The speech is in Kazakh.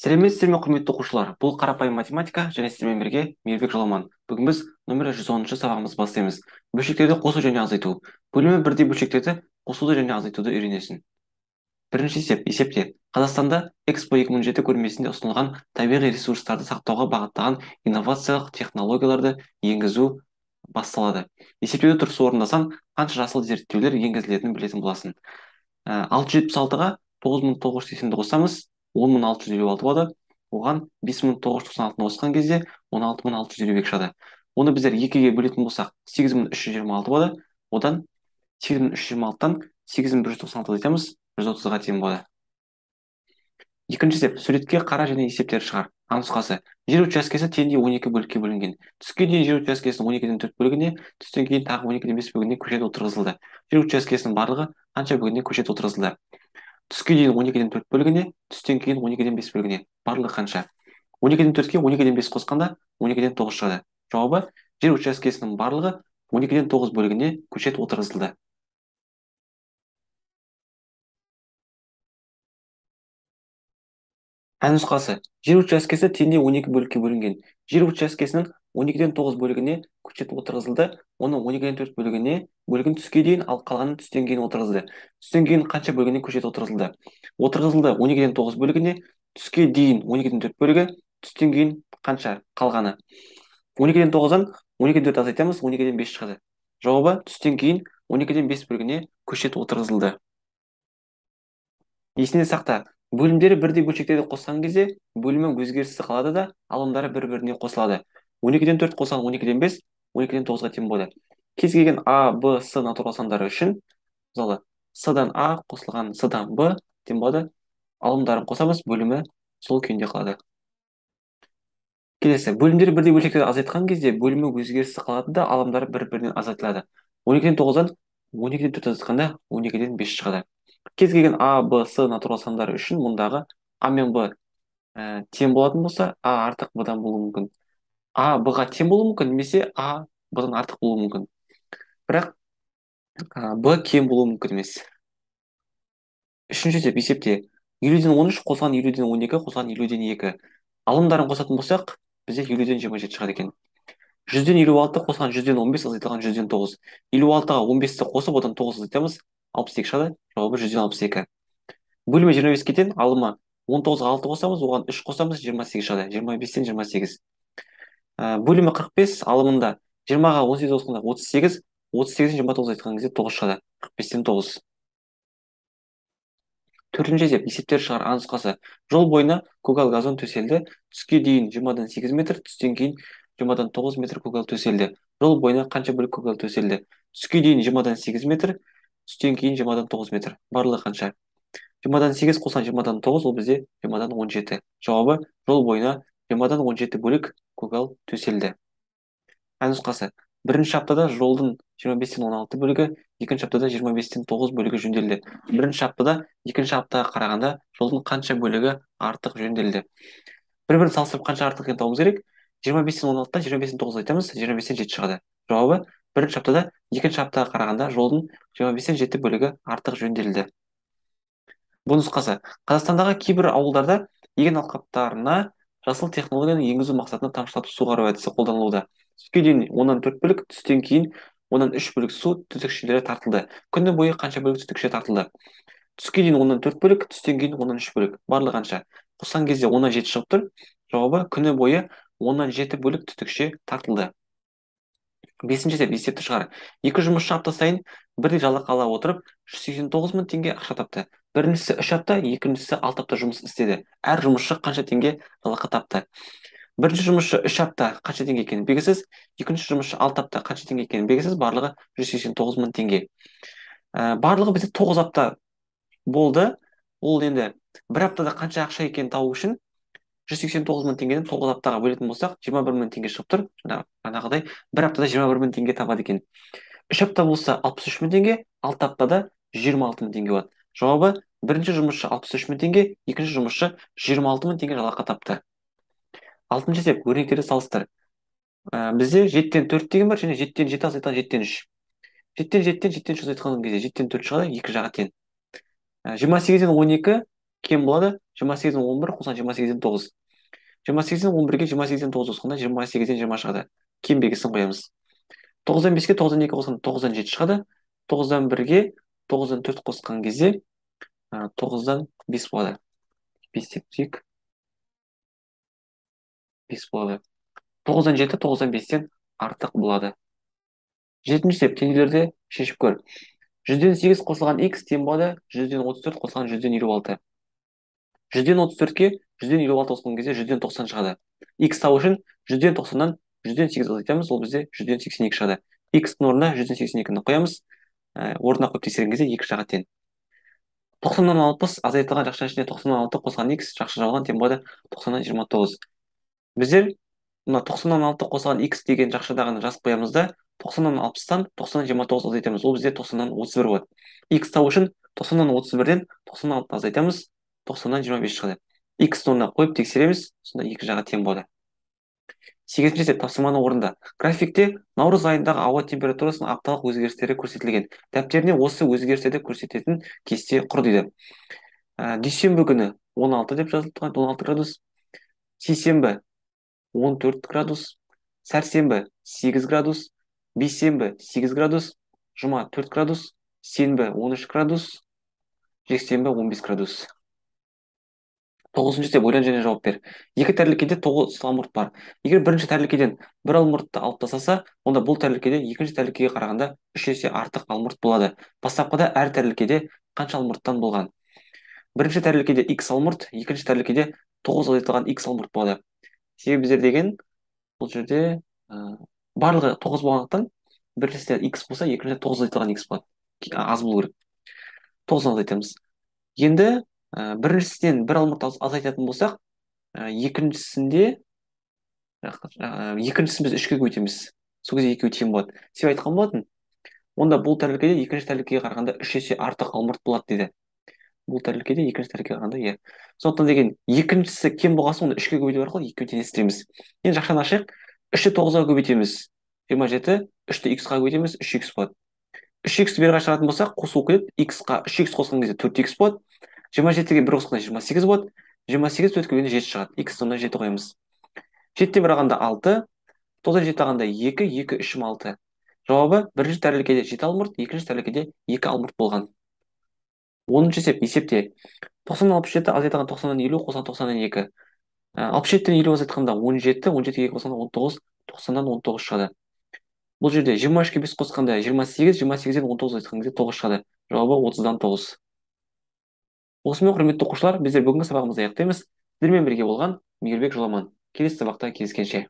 Сәлеметсіздер ме, құрметті оқушылар? Бұл қарапайым математика және сіздермен бірге Мейірбек Жоламан. Бүгін біз нөмірі 110-шы сабағымызды бастаймыз. Бөлшектерді қосу және азайту. Бөлімі бірдей бөлшектерді қосуды және азайтуды үйренесің. Бірінші есеп, есепте. Қазақстанда Экспо 2007 көрмесінде ұсынылған табиғи ресурстарды сақтауға бағытталған инновациялық технологияларды енгізу басталады. Есептеуді дұрыс орындасаң, қанша жасыл зерттеулер енгізілетінін білетін боласың. 676-ға 9980-ді қосамыз, 10656 болады. Оған 5996-ны қосқан кезде 16652 шығады. Оны біздер екіге бөлетін болсақ, 8326 болады. Одан 8326-тан 8196 азайтамыз, 130-ға тең болады. Екінші есеп, суретке қара және есептер шығар. А нұсқасы. Жер учаскесі теңдей 12 бөлікке бөлінген. Түске дейін жер учаскесінің 12-ден 4 бөлігіне, түстен кейін тағы 12-ден 5 бөлігіне көшет отырғызылды. Жер учаскесінің барлығы қанша бөлігіне көшет отырғызылды? Түске дейін 12-ден 4 бөлігіне, түстен кейін 12-ден 5 бөлігіне. Барлығы қанша? 12-ден 4-ке 12-ден 5 қосқанда 12-ден 9 шығады. Жауабы, жер учаскесінің барлығы 12-ден 9 бөлігіне көшет отырғызылды. Ә нұсқасы. Жер учаскесі теңдей 12 бөлікке бөлінген. Жер учаскесінің 12-ден 9 бөлігіне көшет отырғызылды. Оның 12-ден 4 бөлігіне бөлігін түске дейін, ал қалғанын түстен кейін отырғызылды. Түстен кейін қанша бөлігіне көшет отырғызылды? Отырғызылды 12-ден 9 бөлігіне, түске дейін 12-ден 4 бөлігі, түстен кейін қанша қалғаны? 12-ден 9-дан 12-ден 4 азайтамыз, 12-ден 5 шығады. Жауабы, түстен кейін 12-ден 5 бөлігіне көшет отырғызылды. Есіңде сақта. Бөлімдері бірдей бөлшектерді қосқан кезде бөлімі өзгеріссіз қалады да, алымдары бір-біріне қосылады. 12-ден 4 қосқан 12-ден 5, 12-ден 9-ға тең болады. Кез келген А, Б, С натурал сандары үшін, мысалы, С-дан А қосылған С-дан Б тең болады. Алымдарын қосамыз, бөлімі сол күйінде қалады. Келесі, бөлімдері бірдей бөлшектерді азайтқан кезде бөлімі өзгеріссіз қалады да, алымдары бір-бірінен азайтылады. 12-ден 9-дан 12-ден 4 азайтқанда 12-ден 5 шығады. Кез келген А, Б, С натурал сандары үшін мұндағы А мен Б тең болатын болса, А артық Б-дан болуы мүмкін. А Б-ға тең болуы мүмкін, немесе А Б-дан артық болуы мүмкін. Бірақ Б кем болуы мүмкін емес. Үшінші есеп, есепте 50-ден 13 қосылған 50-ден 12 қосылған 50-ден 2. Алымдарын қосатын болсақ, бізде 50-ден 27 шығады екен. 100-ден 56 қосылған 100-ден 15 азайтылған 100-ден 9. 56-ға 15-ті қосып, одан 9 азайтамыз, 62 шығады, жауабы 100-ден 62. Бөлімі 25-ке тең, алымы 19-ға 6 қосамыз, оған 3 қосамыз, 28 шығады, 25-тен 28. Бөлімі 45, алымында 20-ға 18 қосқанда 38, 38-ден 29 азайтқан кезде 9 шығады, 45-тен 9. Төртінші есеп, есептер шығар. А нұсқасы. Жол бойына көгал газон төселді, түске дейін 20-дан 8 метр, түстен кейін 20-дан 9 метр көгал төселді. Жол бойына қанша бөлік көгал төселді? Түске дейін 20-дан 8 метр, түстен кейін 20-дан 9 метр. Барлығы қанша? 20-дан 8 қосқан 20-дан 9, ол бізде 20-дан 17. Жауабы, жол бойына 20-дан 17 бөлік көгал төселді. А нұсқасы. Бірінші аптада жолдың 25-тен 16 бөлігі, екінші аптада 25-тен 9 бөлігі жөнделді. Бірінші аптада екінші аптаға қарағанда жолдың қанша бөлігі артық жөнделді? Бір-бірін салыстырып қанша артық екенін табуымыз керек. 25-тен 16-дан 25-тен 9 айтамыз, 25-тен 7 шығады. Жауабы, бірінші аптада екінші аптаға қарағанда жолдың 25-тен 7 бөлігі артық жөнделді. Бұл нұсқасы. Қазақстандағы кейбір ауылдарда егін алқаптарына жасыл технологияны енгізу мақсатында тамшылатып суғару әдісі қолданылуда. Түске дейін оннан 4 бөлік, түстен кейін оннан 3 бөлік су түтікшелері тартылды. Күні бойы қанша бөлік түтікше тартылды? Түске дейін оннан 4 бөлік, түстен кейін оннан 3 бөлік. Барлығы қанша? Қосқан кезде оннан 7 шығып тұр. Жауабы, күні бойы оннан 7 бөлік түтікше тартылды. Бесінші есеп, есепті шығар. Екі жұмысшы апта сайын бірдей жалақы ала отырып, 189 мың теңге ақша тапты. Біріншісі 3 апта, екіншісі 6 апта жұмыс істеді. Әр жұмысшы қанша теңге жалақы тапты? Бірінші жұмысшы 3 апта қанша теңге екені белгісіз, екінші жұмысшы 6 апта қанша теңге екені белгісіз, барлығы 189 мың теңге. Барлығы бізде 9 апта болды. Ол енді бір аптада қанша ақша екенін табу үшін 189 мың теңгені 9 аптаға бөлетін болсақ, 21 мың теңге шығып тұр. Жаңағыдай бір аптада 21 мың теңге табады екен. 3 апта болса 63 мың теңге, 6 аптада 26 мың теңге болады. Жауабы, бірінші жұмысшы 63 мың теңге, екінші жұмысшы 26 мың теңге жалақы тапты. Алтыншы есеп, өрнектерді салыстыр. Бізде 7-тен 4 деген бар, және 7-тен 7 азайтқан 7-тен 3. 7-тен 7-тен 7-тен 3 азайтқан кезде 7-тен 4 шығады, екі жағы тең. 28-ден 12, Кем болады 28-ден 11 қосқан 28-ден 9. 28-ден 11-ге 28-ден 9 қосқанда 28-ден 20 шығады. Кем белгісін қоямыз. 9-дан 5-ке 9-дан 2 қосқанда 9-дан 7 шығады. 9-дан 1-ге 9-дан 4 қосқан кезде 9-дан 5 болады. 5 деп тек 5 болады. 9-дан 7, 9-дан 5-тен артық болады. Жетінші есеп, теңдеулерді шешіп көр. 100-ден 8 қосылған x тең болады 100-ден 34 қосылған 100-ден 56. 100-ден 34-ке 100-ден 56 қосылған кезде 100-ден 90 шығады. X табу үшін 100-ден 90-нан 100-ден 8 азайтамыз, ол бізде 100-ден 82 шығады. X-тің орнына 100-ден 82-ні қоямыз. Орнына қойып тексерген кезде 2 жаққа тең. 90-нан 60 азайтылған жақшаның ішінде 90-нан 6 қосылған x жақша жабылған тең болады 90-нан 29. Біздер мына 90-нан 6 қосылған x деген жақшадағыны жазып қоямыз да, 90-нан 60-тан 90-нан 29 азайтамыз. Ол бізде 90-нан 31 болады. X табу үшін 90-нан 31-ден 90-нан 6 азайтамыз, 90-нан 25 шығады. X орнына қойып тексереміз, сонда екі жаққа тең болады. Сегізінші есеп, тапсырманы орында. Графикте наурыз айындағы ауа температурасының апталық өзгерістері көрсетілген. Дәптеріне осы өзгерістерді көрсететін кесте құр дейді. Дүйсенбі күні 16 деп жазылып тұрған, 16 градус. Сейсенбі 14 градус. Сәрсенбі 8 градус. Бейсенбі 8 градус. Жұма 4 градус. Сенбі 13 градус. Жексенбі 15 градус. Тоғызыншы есеп, ойлан және жауап бер. Екі тәрелкеде 9 алмұрт бар. Егер бірінші тәрелкеден бір алмұртты алып тастаса, онда бұл тәрелкеде екінші тәрелкеге қарағанда 3 есе артық алмұрт болады. Бастапқыда әр тәрелкеде қанша алмұрттан болған? Бірінші тәрелкеде x алмұрт, екінші тәрелкеде 9 азайтылған x алмұрт болады. Себебі біздер деген бұл жерде барлығы 9 болғандықтан біріншісінде x болса, екіншісінде 9 азайтылған x болады. Аз болу керек. 9 азайтамыз. Енді біріншісінен бір алмұрт азайтатын болсақ, екіншісін біз 3-ке көбейтеміз. Сол кезде екеуі тең болады. Себебі айтқан болатын, онда бұл тәрелкеде екінші тәрелкеге қарағанда 3 есе артық алмұрт болады дейді. Бұл тәрелкеде екінші тәрелкеге қарағанда, иә. Сондықтан деген екіншісі кем болған соң, онда 3-ке көбейту арқылы екеуін теңестіреміз. Енді жақшаны ашайық. 3-ті 9-ға көбейтеміз. 27, 3-ті x-қа көбейтеміз, 3x болады. 3x-ті бері шығаратын болсақ, қосу келеді. X-қа 3x қосқан кезде 4x болады. 27-ге 1 қосқанда 28 болады. 28 4 көбейгенде 7 шығады. X сонда 7 қоямыз. 7-тен 1 алғанда 6, 9-дан 7 алғанда 2, 2, 3, 6. Жауабы бірінші тәрелкеде 7 алмұрт, екінші тәрелкеде 2 алмұрт болған. 10-шы есеп, есепте 90-нан 67 азайтылған 90-нан 50 қосылған 90-нан 2. 67-тен 50 азайтқанда 17, 17-ге 2 қосқанда 19, 90-нан 19 шығады. Бұл жерде 23-ке 5 қосқанда 28, 28-ден 19 азайтқан кезде 9 шығады. Жауабы 30-дан 9. Осымен, құрметті оқушылар, біздер бүгінгі сабағымызды аяқтаймыз. Сіздермен бірге болған Мейірбек Жоламан. Келесі сабақта кездескенше.